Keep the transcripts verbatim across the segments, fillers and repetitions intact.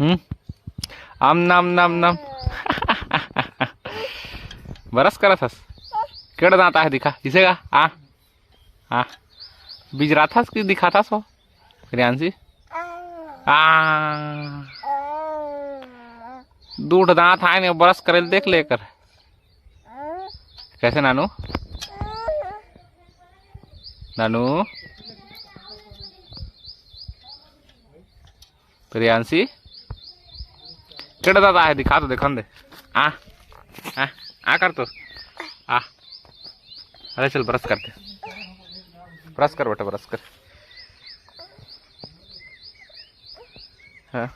हम्म। आम नाम नाम नाम। बरस करत हस। केड़ा दांत आहे दिखा, इसे का? आ। आ। बिजराथस कि दिखाथस हो? प्रियांशी। आ। दू ठो दांत आए ने, बरस करे ल देख ले एकर। कैसे नानू? नानू। प्रियांशी, केड़ा दांत आहे दिखा तो देखन दे। आ, आ, आ कर तो। आ। अरे चल, ब्रश कर दे। ब्रश कर बेटा, ब्रश कर। हाँ।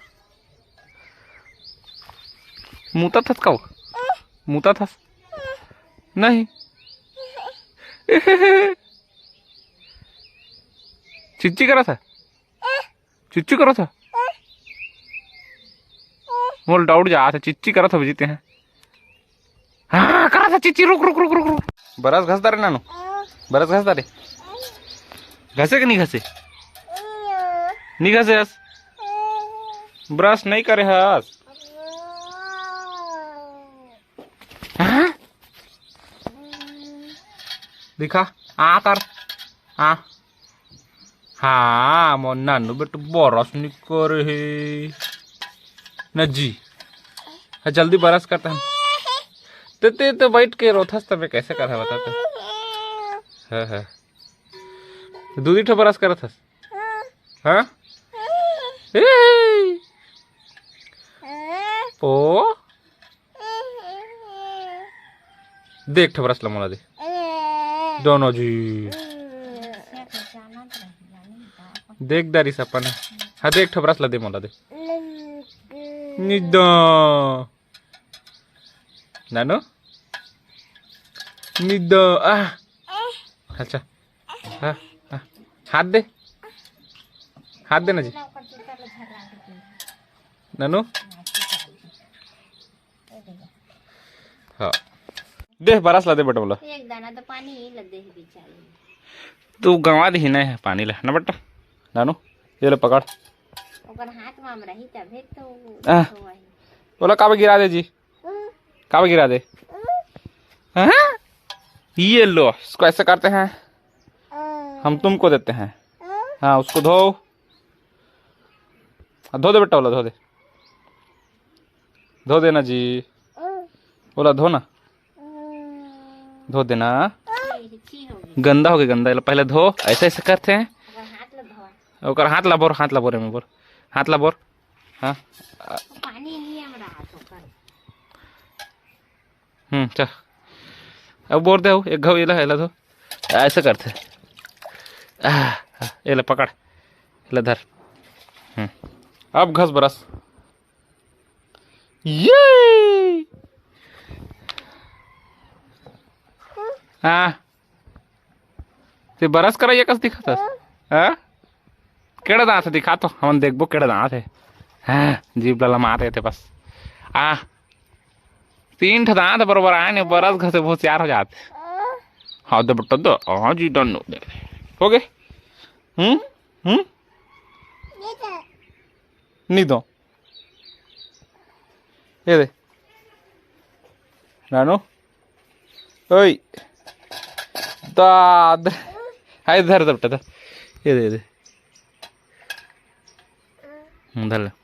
मूतत हस का वो? मूतत हस? नहीं। चिच्ची करत हे? चिच्ची करत हे? मोला डाउट जात हे, चिच्ची करत हे जीते हैं। हाँ, करत हे चिच्ची, रुक, रुक, रुक, रुक, रुक। बरस घस डारे नानू, बरस घस डारे। घसे कि नहीं घसे? नहीं घसे हस? ब्रश नहीं करे हस? हाँ? दिखा, आ कर, आ। हाँ, मोर नानू बेटा बरस नहीं करे हे। न जी। हाँ, जल्दी बरस करते हैं। ते, ते तो बैठ के रोथस, तबे कैसे करहा बता तो। हाँ, हाँ। दू, दू ठो बरस करत हस। हाँ? ए! ओ? दे एक ठो ब्रश ला मोला दे। दोनों जी। देख दारी सपन। हाँ, दे एक ठो ब्रश ला दे मोला दे। निदो। नानू। निदो। आ। अच्छा। हाँ, हाँ। हाथ दे। हाथ दे ना जी। नानू। हाँ। दे, बरस ला दे बेटा मोला। एक दाना तो पानी ही लग दे बेचारे। तू गंवा दे ही ना पानी ला, ना बेटा। नानू, ये ले पकड़। ओकर हाथ में हम रही तभे तो आह। तो वही। बोला, काबे गिरा दे जी? काबे गिरा दे? हाँ? ये लो, इसको ऐसे करते हैं, हम तुमको देते हैं। हाँ, उसको धो। हाँ, धो दे बेटा, ओला धो दे। धो देना जी। ओला धो ना। धो देना। गंदा हो गया, गंदा। एला पहले धो, ऐसे, ऐसे करते हैं। ओकर हाथ ला बोर, हाथ ला बोर, एमे बोर। हाथ ला बोर। हाँ। पानी नहीं हमरा हाथ ओकर। हम्म, चल। अब बोर दे हो, एक घाव एला, एला धो। ऐसे करते। आह, आह, एला पकड़। एला धर। हम्म। अब घस बरस। ये। हाँ। ते बरस करइया कस दिखत हस? हाँ? केड़ा दांत हे दिखा तो, हमन देखबो केड़ा दांत हे। हाँ, जीभ ला लमात हे ते बस। आ, तीन ठो दांत बरोबर आए ने, बरस घसे होशियार हो जात। हाँ, दे बेटा, दे। हाँ जी, डन हो गए। हो गए? हम्म? हम्म? नहीं दो। ये दे। नानू। ओए। दाद। हाय, धर, धर बेटा, धर। ये दे, ये दे। हम्म, धर ले।